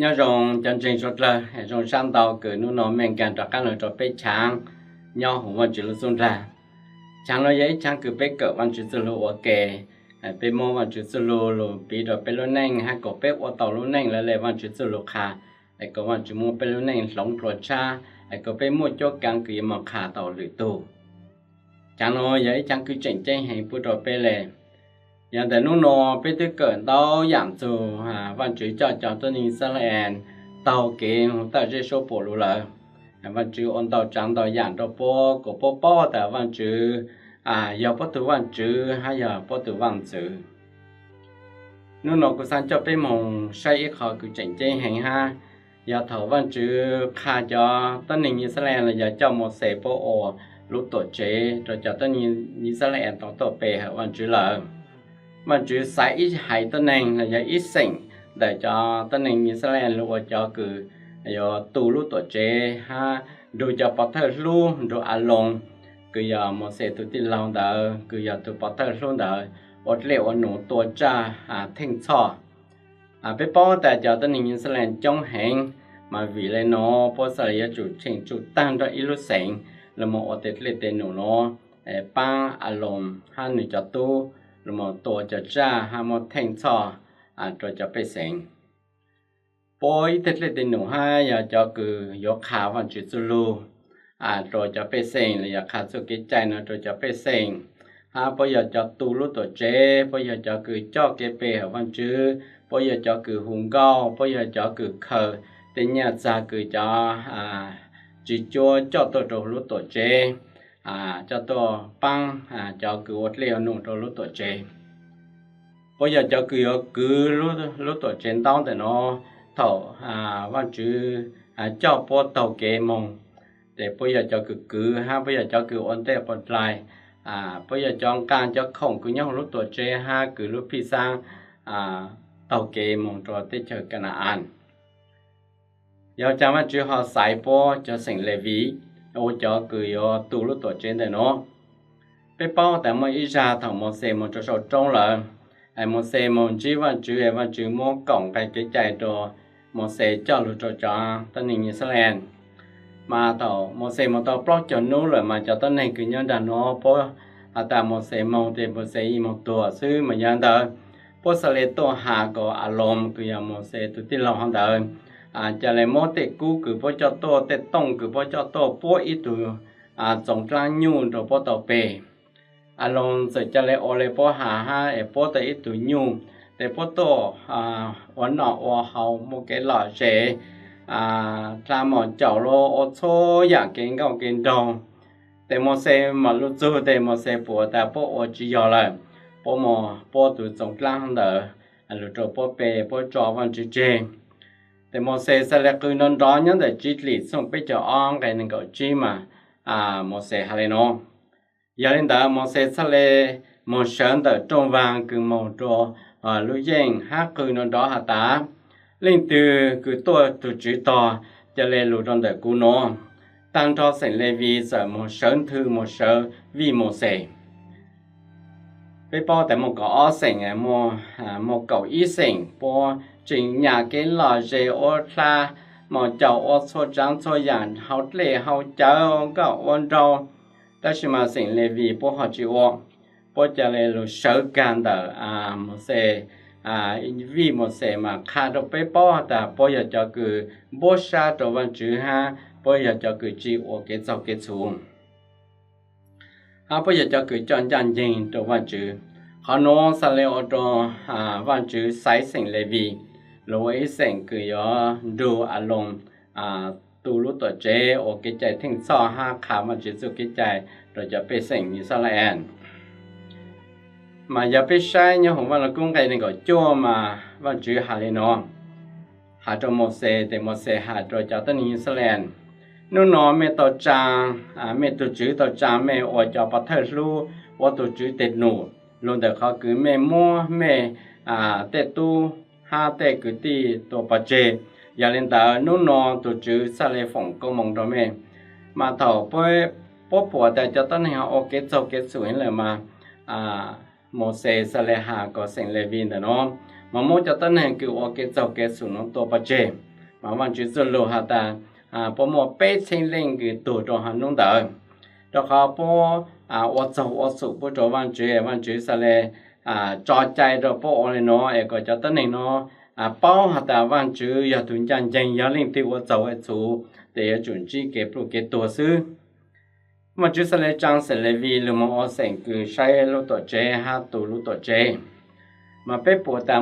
Nyob zoo cov ntseeg suav dlawg, zoo sab ntau kws hnub no mej nkaag rov qaab lug rua peb chaav nyob huv Vaajtswv lub txuj nraag. Chaav nuav yog ib chaav kws peb kawm Vaajtswv txuj lug ua ke. Peb muab Vaajtswv txuj lug lug piv rua peb lub neej hab kuas peb ua tau lub neej lawv le Vaajtswv txuj lug qha, es kuas Vaajtswv muab peb lub neej hloov dlua tshab, es kuas peb muaj cuab kaav kws yuav moog qha tau lwm tug. Chaav nuav yog ib chaav kws tseem ceeb heev pub rua peb le. Yog ntawm hnub no peb twb kawm ntau yaam txug Vaajtswv coj cov tuab neeg Yixalayees taug kev moog tawm zej suab puam lug lawm. Vaajtswv ua ntau tsaav ntau yaam rua puab kuas puab paub tas Vaajtswv yog puab tug Vaajtswv hab yog puab tug vaaj ntxwv. Hnub no kuv xaav coj peb moog saib ib qho kws tseem ceeb heev hab, yog thaum Vaajtswv qha cov tuab neeg Yixalayees los yog coj Mauxes puab ua lub tuam tsev rua cov tuab neeg Yixalayees tau tuaj pe hawm Vaajtswv lawm. Vaajtswv xaiv ib haiv tuab neeg los yog ib xeem ntawm cov tuab neeg Yixalayees lug ua cov kws yuav tu lub tuam tsev hab nrug cov pov thawj hlub nrug Aloos, kws yog Mauxes tug tij laug ntawd kws yog tug pov thawj hlub ntawd, ua dlej ua num tua tsaj theej txhoj. Peb paub tas cov tuab neeg Yixalayees coob heev, mas vim le nuav puab xaav le yuav tsum tsheej tsum taag nrho ib lub xeev lug moog ua tej dlej tej num nuav, paab Aloos hab nwg cov tub lug moog tua cov tsaj hab muab theej txhoj rua cov pej xeem. Puab ib tej dlej tej num hab yog cov kws yuav qha Vaajtswv txuj lug rua cov pej xeem los yog qha txuj kev cai nuav rua cov pej xeem, hab puab yog cov tu lub tuam tsev, puab yog cov kws coj kev pe hawm Vaajtswv, puab yog cov kws hu nkauj, puab yog cov kws khaws tej nyaj txag kws cov tsi cuab coj tuaj rua lub tuam tsev, coj tuaj paab cov kws ua dlej ua num rua lub tuam tsev. Puab yog cov kws yuav kwv lub tuam tsev ntaub ntawm nuav thaum Vaajtswv coj puab taug kev moog. Ces puab yog cov kws kwv hab puab yog cov kws ua ntej quas dlai. Puab yog cov nqaa cov khoom kws nyob huv lub tuam tsev hab kwv lub phij xaab taug kev moog rua teb chaws Ka na-an. Yog caag Vaajtswv ho xaiv puab cov xeem Levis ua cov kws yuav tu lub tuam tsev ntawm nuav? Peb paub tas muaj ib zag thaum Mauxes moog rua sau roob lawm, Mauxes moog ntsib Vaajtswv, Vaajtswv muab kaum nqai kev cai rua Mauxes coj lug rua cov tuab neeg Yixalayees. Mas thaum Mauxes moog tau plaub caug nub lawm mas cov tuab neeg kws nyob nraag nuav puab has tas Mauxes moog tes Mauxes yeej moog tuag xwb mas yog ntawd puab xaav le tuaj has kuas Aloos kws yog Mauxes tug tij laug hov ntawd ca le muab tej kub kws puab coj tuaj, tej tooj kws puab coj tuaj puab ib tug txoov dlaab nyuj rua puab tau pe. Aloos txawm ca le ua le puab has hab es puab tau ib tug nyuj, tes puab tuaj ua noj ua haus muaj kev lom zem, dlha mom caum los ua txhua yaam kev nkauj kev nraug. Tes Mauxes mam lug txug tes Mauxes pum tas puab ua tsi yog lawm, puab muab puab tug txoov dlaab ntawd lug rua puab pe, puab tso Vaajtswv tseg. Tes Mauxes xaav le qw nrov nrov nyob ntawm Tsib Dlim txhooj peb caug ob nqe neeg nkaum tsib mas Mauxes has le nuav. Yog le ntawd Mauxes txhaj le moog sawv ntawm rooj vaag kws moog rua lub yeej hab qw nrov nrov has tas, leej twg kws tuaj tug Tswv tog, ca le lug rua ntawm kuv nuav. Taag nrho xeem Levis txawm moog sawv nthwv moog sawv vij Mauxes. Peb paub tas muaj kaum ob xeem, muaj kaum ib xeem puab tseem nyam kev lom zem ua dlha mom caum ua txhua tsaav txhua yaam, hau dlej hau cawv, ua nkauj ua nraug. Tab sis mas xeem Levis puab ho tsi ua, puab ca le lug sawv kag ntawm Mauxes, vij Mauxes mas qha rua peb paub tas puab yog cov kws npuab sab rua Vaajtswv hab puab yog cov kws tsi ua kev txaug kev txhum, hab puab yog cov kws coj ncaaj nceeg rua Vaajtswv. Qhov nuav xaav le ua rua Vaajtswv xaiv xeem Levis lug ua ib xeem kws yuav nrug Aloos tu lub tuam tsev ua kev cai theej txhoj hab qha Vaajtswv txuj kev cai rua cov pej xeem Yixalayees. Mas yog peb saib nyob huv Vaaj Lug Kub nqe neeg nkaum cuaj mas Vaajtswv has le nuav, has rua Mauxes tes Mauxes has rua cov tuab neeg Yixalayees, nub nua mej tau tsaa, mej tug Tswv tau tsaa mej ua cov pov thawj hlub, ua tug Tswv teg num, lug ntawm qhov kws mej muab mej tej tub hab tej kwv tij tua pov tseg. Yog le ntawd nub nua tug Tswv txhaj le foom koob moov rua mej. Mas thaum puab pum tas cov tuab neeg ho ua kev txaug kev txhum heev lawm mas Mauxes txhaj le has kom xeem Levis ntawm nuav mas muab cov tuab neeg kws ua kev txaug kev txhum nuav tua pov tseg. Mas Vajtswv txuj lug has tas puab muaj peb txheeb leej kws tuag rua hauv nub ntawd, rua qhov puab ua txaug ua txhum puab rua Vajtswv, Vajtswv xaav le tso cai rua puab ua le nuav es kom cov tuab neeg nuav paub has tas Vajtswv yog tug ncaaj nceeg, yog leej twg ua txaug ua txhum tes yuav tsum ntsib kev pluj kev tuag xwb. Vajtswv xaav le tsaa xeem Levis lug moog ua xeem kws saib lub tuam tsev hab tu lub tuam tsev. Mas peb pum tas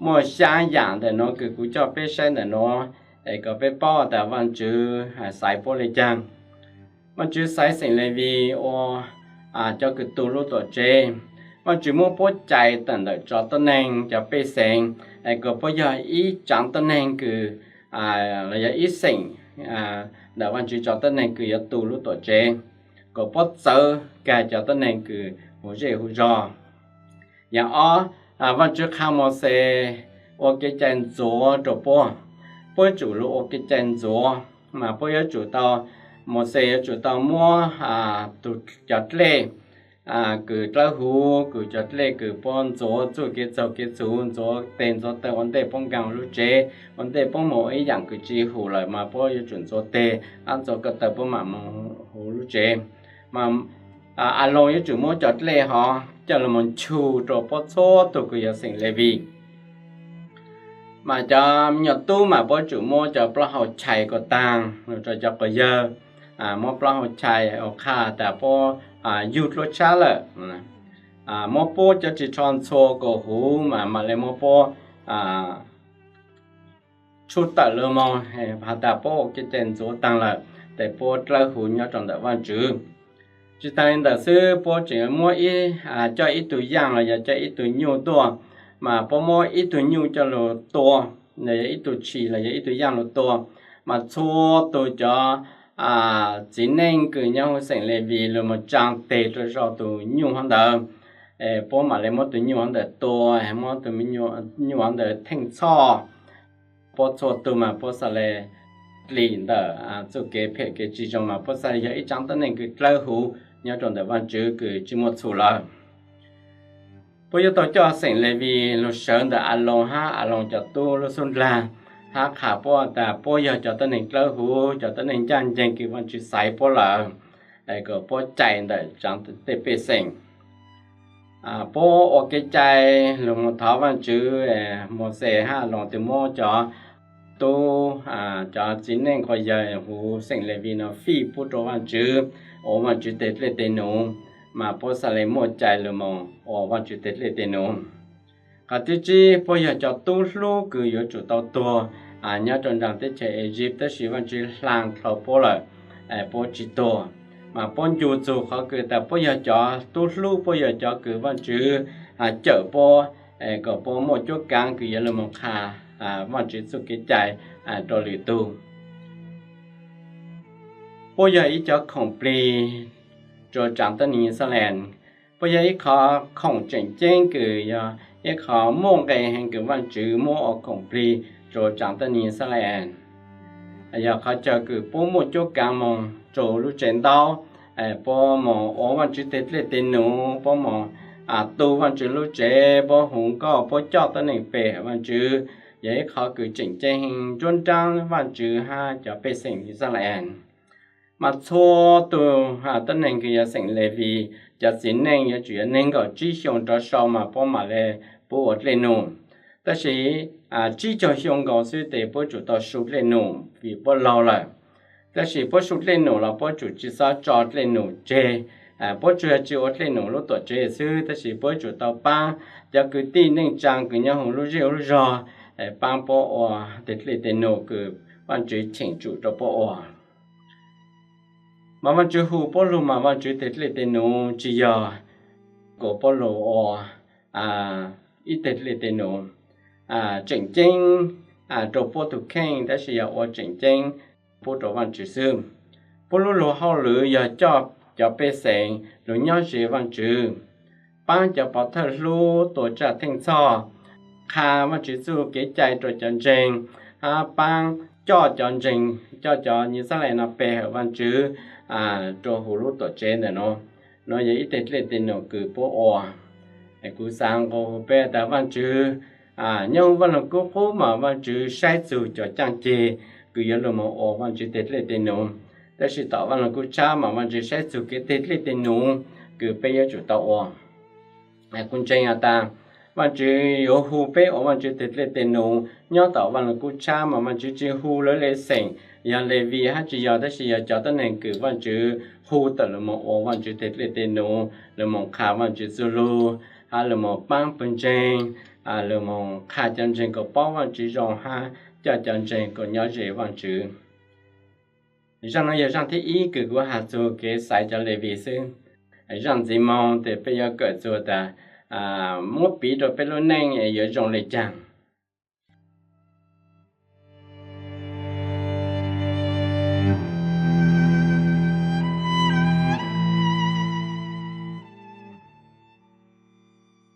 muaj xyaa yaam ntawm nuav kws kuv coj peb saib ntawm nuav es kom peb paub tas Vajtswv xaiv puab le caag. Vajtswv xaiv xeem Levis ua cov kws tu lub tuam tsev. Vajtswv muab puab cais tawm ntawm tsov tuab neeg cov pej xeem es kom puab yog ib tsaav tuab neeg kws los yog ib xeem ntawm Vajtswv tsov tuab neeg kws yuav tu lub tuam tsev, kom puab txawv kag cov tuab neeg kws huv zej huv zog. Yaam ob, Vajtswv qha Mauxes ua kev cai ntxuav rua puab. Puab yuav tsum lug ua kev cai ntxuav, mas puab yuav tsum tau, Mauxes yuav tsum tau muab tug, cov dlej kws dlawb huv, kws cov dlej kws puab ntxuav txuj kev txaug kev txhum, ntxuav teg ntxuav taw ua ntej puab nkaag huv lub tsev, ua ntej puab moog ua ib yaam kws tsi huv lawm mas puab yuav tsum ntxuav teg hab ntxuav ko taw puab maam moog huv lub tsev. Mas Aloos yuav tsum muab cov dlej hov coj lug moog nchu rua puab txhua tug kws yog xeem Levis. Mas cov me nyuam tub mas puab yuav tsum muab cov plaub hau chais kom taag lug rua cov quas yawg, muab plaub hau chais ua qha tas puab yug dluab tshab lawm. Muab puab cov ris tsho ntxhua kom huv mas mam le muab puab tshub tawm lug moog has tas puab ua kev cai ntxuav taag lawm, tes puab dlawb huv nyob rua ntawm Vajtswv. Tsi taag le ntawd xwb, puab tseem muab, coj ib tug yaaj los yog coj ib tug nyuj tuaj, mas puab muab ib tug nyuj coj lug tua, los yog ib tug tshis los yog ib tug yaaj lug tua, mas txhua tug cov txiv neej kws nyob huv xeem Levis lug moog tsaa teg rua sau tug nyuj hov ntawd. Puab mam le muab tug nyuj hov ntawd tua, muab tug nyuj hov ntawd theej txhoj. Puab txhua tug mas puab xaav le dlim ntawm txuj kev phem kev tsi zoo, mas puab xaav le yog ib tsaav tuab neeg kws dlawb huv nyob rua ntawm Vajtswv kws tsi muaj txhum lawm. Puab yuav tau coj xeem Levis lug sawv ntawm Aloos hab Aloos cov tub lub xub ndlag, hab qha puab tas puab yog cov tuab neeg dlawb huv, cov tuab neeg ncaaj nceeg kws Vajtswv xaiv puab lawm, kom puab cais ntawm tsaav tej pej xeem. Puab ua kev cai lug moog thov Vajtswv, Mauxes hab Aloos tug muab cov tub, cov txiv neej quas yawg huv xeem Levis nuav fij pub rua Vajtswv, ua Vajtswv teg dlej teg num, mas puab xaav le muaj cai lug moog ua Vajtswv teg dlej teg num. Qhov thib tsib, puab yog cov tub hlub kws yuav tsum tau tuag nyob rua nraag teb chaws Iziv, tab sis Vajtswv hla dlhau puab lawm, puab tsi tuag. Mas puab ncu txug qhov kws tas puab yog cov tub hlub, puab yog cov kws Vajtswv cawm puab, kom puab muaj cuab kaav kws yuav lug moog qha Vajtswv txuj kev cai rua lwm tug. Puab yog ib cov khoom plig rua tsaav tuab neeg Yixalayees. Puab yog ib qho khoom tseem ceeb kws yog ib qho muaj nqe heev kws Vajtswv muab ua khoom plig rua tsaav tuab neeg Yixalayees. Yog qhov chaw kws puab muaj cuab kaav moog rua lub tsev ntaub, puab moog ua Vajtswv teg dlej teg num, puab moog tu Vajtswv lub tsev, puab hu nkauj, puab coj tuab neeg pe Vajtswv, yog ib qho kws tseem ceeb heev nruab nraab Vajtswv hab cov pej xeem Yixalayees. Mas txhua tug tuab neeg kws yog xeem Levis, cov txiv neej yuav tsum yog neeg nkaum tsib xyoo rov sau mas puab mam le pub ua dlej num. Tab sis tsib caug xyoo nkaus xwb tes puab tsum tau su dlej num vim puab laug lawm. Tab sis puab su dlej num los puab tsum tsi xob tso dlej num tseg, puab tsuas yog tsi ua dlej num lub tuam tsev xwb, tab sis puab tsum tau paab cov kwv tij neej tsaa kws nyob huv lub zej lub zog, paab puab ua teg dlej teg num kws Vajtswv cheem tsum rua puab ua. Mas Vajtswv hu puab lug mas Vajtswv teg dlej teg num tsi yog kom puab lug ua ib teg dlej teg num tseem ceeb rua puab tug kheej, tab sis yog ua tseem ceeb pub rua Vajtswv xwb. Puab lub luag hauj lwm yog coj cov pej xeem lug nyob ze Vajtswv, paab cov pov thawj hlub tua tsaj theej txhoj, qha Vajtswv txuj kev cai rua cov ntseeg, hab paab coj cov ntseeg, coj cov Yixalayees no pe hawm Vajtswv rua huv lub tuam tsev ntawm nuav. Nuav yog ib teg dlej teg num kws puab ua. Kuv xaav nqua hu peb tas Vajtswv Nyob hauv Vaj Lug Kub qub mas Vajtswv saib txug cov caaj ceg kws yuav lug moog ua Vajtswv teg dlej teg nuv, tab sis tom Vaj Lug Kub tshab mas Vajtswv saib txug kev teg dlej teg nuv kws peb yuav tsum tau ua. Kuv ntseeg has tas Vajtswv yuav hu peb ua Vajtswv teg dlej teg nuv. Nyob tom Vaj Lug Kub tshab mas Vajtswv tsi hu lawv le xeem yog Levis hab tsi yog, tab sis yog cov tuab neeg kws Vajtswv hu tawm lug moog ua Vajtswv teg dlej teg nuv, lug moog qha Vajtswv txuj lug, hab lug moog paab pawg ntseeg, lug moog qha cov ntseeg kuas paub Vajtswv zoo hab coj cov ntseeg kuas nyob ze Vajtswv. Zaaj nuav yog zaaj thib ib kws kuv has txug kev xaiv cov Levis xwb. Zaaj ntxiv moog tes peb yuav kawm txug tas muab piv rua peb lub neej yuav zoo le caag.